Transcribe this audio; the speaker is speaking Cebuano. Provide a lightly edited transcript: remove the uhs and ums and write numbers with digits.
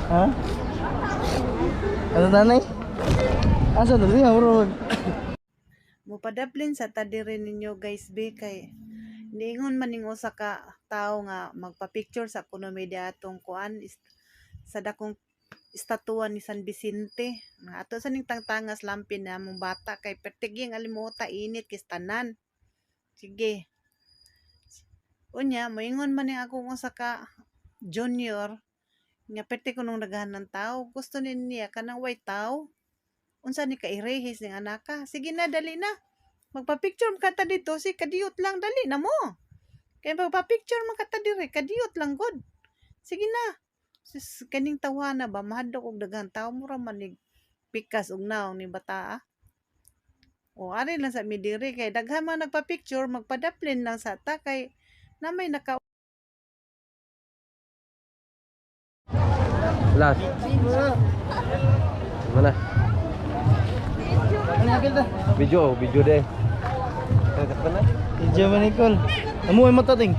Ha? Ano nanay? Asa to siya bro? Mupadaplin sa ta diri ninyo, guys, be, kay niingon man ning usa ka tawo nga magpa-picture sa kuno may atong kuan sa dakong estatwa ni San Vicente. Nga ato sa ning tangtangas lampin na among bata kay pertiging alimuta init kis tanan. Sige. Unya, moingon man ning akong usa ka junior nga perti kunong naghahan ng tao. Gusto ni niya kanang way tao. Unsa ni kairehis ning anaka? Sige na, dali na. Magpa-picture man ka ta dito, si kadiyot lang, dali na mo. Kay magpa-picture man ka ta dire, kadiyot lang gud. Sige na. Sus, kaning tawana ba mahadlok og daghang tao, mura man nig pikas og naong ni bataa. O ari lang sa mi diri kay daghan man nagpa-picture, magpadaplin lang sa ta kay na may naka Last. Mana? Ano kita? Video, video deh. Ano na? Video man Nicole. Amo ay mata ting.